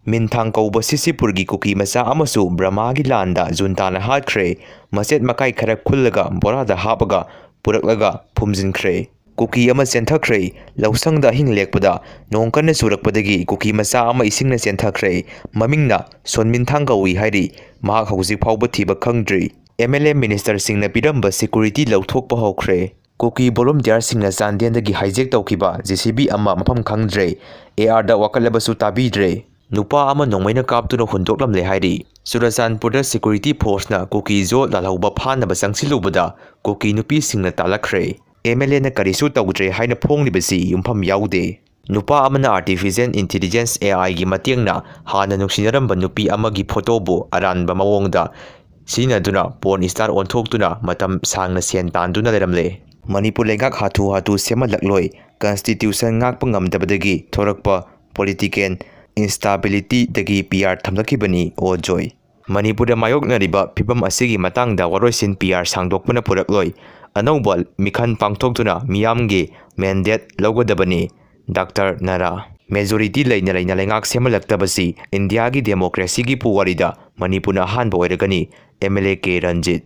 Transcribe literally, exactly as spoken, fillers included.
ꯃꯤꯟꯊꯥꯡ ꯀꯧꯕ ꯁꯤꯁꯤꯄꯨꯔꯒꯤ ꯀꯨꯀꯤ ꯃꯆꯥ ꯑꯃꯁꯨ ꯕ꯭ꯔꯃꯥꯒꯤ ꯂꯥꯟꯗ ꯖꯨꯟꯇꯥꯅ ꯍꯥꯠꯈ꯭ꯔꯦ꯫ ꯃꯆꯦꯠ ꯃꯀꯥꯏ ꯈꯔ ꯈꯨꯜꯂꯒ ꯕꯣꯔꯥꯗ ꯍꯥꯞꯄꯒ ꯄꯨꯔꯛꯂꯒ ꯐꯨꯝꯖꯤꯟꯈ꯭ꯔꯦ꯫ ꯀꯨꯀꯤ ꯑꯃ ꯆꯦꯟꯊꯈ꯭ꯔꯦ꯫ ꯂꯧꯁꯪꯗ ꯑꯍꯤꯡ ꯂꯦꯛꯄꯗ ꯅꯣꯡ ꯀꯟꯅ ꯆꯨꯔꯛꯄꯗꯒꯤ ꯀꯨꯀꯤ ꯃꯆꯥ ꯑꯃ ꯏꯁꯤꯡꯅ ꯆꯦꯟꯊꯈ꯭ꯔꯦ꯫ ꯃꯃꯤꯡꯅ ꯁꯣꯟꯃꯤꯟꯊꯥꯡ ꯀꯧꯏ ꯍꯥꯏꯔꯤ꯫ ꯃꯍꯥꯛ ꯍꯧꯖꯤꯛ ꯐꯥꯎꯕ ꯊꯤꯕ ꯈꯪꯗ꯭ꯔꯤ꯫ ꯑꯦꯝ ꯑꯦꯜ ꯑꯦ ꯃꯤꯅꯤꯁꯇꯔꯁꯤꯡꯅ ꯄꯤꯔꯝꯕ ꯁꯦꯀ꯭ꯌꯨꯔꯤꯇꯤ ꯂꯧꯊꯣꯛꯄ ꯍꯧꯈ꯭ꯔꯦ꯫ ꯀꯨꯀꯤ ꯚꯣꯂꯨꯟꯇꯤꯌꯥꯔꯁꯤꯡꯅ ꯆꯥꯟꯗꯦꯜꯗꯒꯤ ꯍꯥꯏꯖꯦꯛ ꯇꯧꯈꯤꯕ ꯖꯦ ꯁꯤ ꯕꯤ ꯑꯃ ꯃꯐꯝ ꯈꯪꯗ꯭ꯔꯦ꯫ ꯑꯦ ꯑꯥꯔꯗ ꯋꯥꯀꯠꯂꯕꯁꯨ ꯇꯥꯕꯤꯗ꯭ꯔꯦ꯫ ꯅꯨꯄꯥ ꯑꯃ ꯅꯣꯡꯃꯩꯅ ꯀꯥꯞꯇꯨꯅ ꯍꯨꯟꯗꯣꯛꯂꯝꯂꯦ ꯍꯥꯏꯔꯤ꯫ ꯆꯨꯔꯆꯥꯟꯄꯨꯔꯗ ꯁꯦꯀ꯭ꯌꯨꯔꯤꯇꯤ ꯐꯣꯔꯁꯅ ꯀꯨꯀꯤ ꯖꯣ ꯂꯥꯜꯍꯧꯕ ꯐꯥꯅꯕ ꯆꯪꯁꯤꯜꯂꯨꯕꯗ ꯀꯨꯀꯤ ꯅꯨꯄꯤꯁꯤꯡꯅ ꯇꯥꯜꯂꯛꯈ꯭ꯔꯦ꯫ ꯑꯦꯝ ꯑꯦꯜ ꯑꯦꯅ ꯀꯔꯤꯁꯨ ꯇꯧꯗ꯭ꯔꯦ ꯍꯥꯏꯅ ꯐꯣꯡꯂꯤꯕꯁꯤ ꯌꯨꯝꯐꯝ ꯌꯥꯎꯗꯦ꯫ ꯅꯨꯄꯥ ꯑꯃꯅ ꯑꯥꯔꯇꯤꯐꯤꯁꯤꯌꯦꯜ ꯏꯟꯇꯤꯂꯤꯖꯦꯟꯁ, ꯑꯦ ꯑꯥꯏꯒꯤ ꯃꯇꯦꯡꯅ ꯍꯥꯟꯅ ꯅꯨꯡꯁꯤꯅꯔꯝꯕ ꯅꯨꯄꯤ ꯑꯃꯒꯤ ꯐꯣꯇꯣꯕꯨ ꯑꯔꯥꯟꯕ ꯃꯑꯣꯡꯗ ꯁꯤꯖꯤꯟꯅꯗꯨꯅ ꯄꯣꯔꯟ ꯁ꯭ꯇꯥꯔ ꯑꯣꯟꯊꯣꯛꯇꯨꯅ ꯃꯇꯝ ꯁꯥꯡꯅ ꯁꯦꯟ ꯇꯥꯟꯗꯨꯅ ꯂꯩꯔꯝꯂꯦ꯫ ꯃꯅꯤꯄꯨꯔ ꯂꯩꯉꯥꯛ ꯍꯥꯊꯨ ꯍꯥꯊꯨ ꯁꯦꯝꯍꯜꯂꯛꯂꯣꯏ꯫ ꯀꯟꯁꯇꯤꯇ꯭ꯌꯨꯁꯟ ꯉꯥꯛꯄ ꯉꯝꯗꯕꯗꯒꯤ ꯊꯣꯔꯛꯄ ꯄꯣꯂꯤꯇꯤꯀꯦꯜ ꯏꯟꯁꯇꯥꯕꯤꯂꯤꯇꯤꯗꯒꯤ ꯄꯤ ꯑꯥꯔ ꯊꯝꯂꯛꯈꯤꯕꯅꯤ ꯑꯣ ꯖꯣꯏ꯫ ꯃꯅꯤꯄꯨꯔꯗ ꯃꯥꯌꯣꯛꯅꯔꯤꯕ ꯐꯤꯚꯝ ꯑꯁꯤꯒꯤ ꯃꯇꯥꯡꯗ ꯋꯥꯔꯣꯏꯁꯤꯟ ꯄꯤ ꯑꯥꯔ ꯁꯥꯡꯗꯣꯛꯄꯅ ꯄꯨꯔꯛꯂꯣꯏ꯫ ꯑꯅꯧꯕ ꯃꯤꯈꯜ ꯄꯥꯡꯊꯣꯛꯇꯨꯅ ꯃꯤꯌꯥꯝꯒꯤ ꯃꯦꯟꯗꯦꯠ ꯂꯧꯒꯗꯕꯅꯤ꯫ ꯗꯥꯛꯇꯔ ꯅꯔꯥ꯫ ꯃꯦꯖꯣꯔꯤꯇꯤ ꯂꯩꯅ ꯂꯩꯅ ꯂꯩꯉꯥꯛ ꯁꯦꯝꯍꯜꯂꯛꯇꯕꯁꯤ ꯏꯟꯗꯤꯌꯥꯒꯤ ꯗꯦꯃꯣꯀ꯭ꯔꯦꯁꯤꯒꯤ ꯄꯨꯋꯥꯔꯤꯗ ꯃꯅꯤꯄꯨꯔꯅ ꯑꯍꯥꯟꯕ ꯑꯣꯏꯔꯒꯅꯤ꯫ M L A K Ranjit.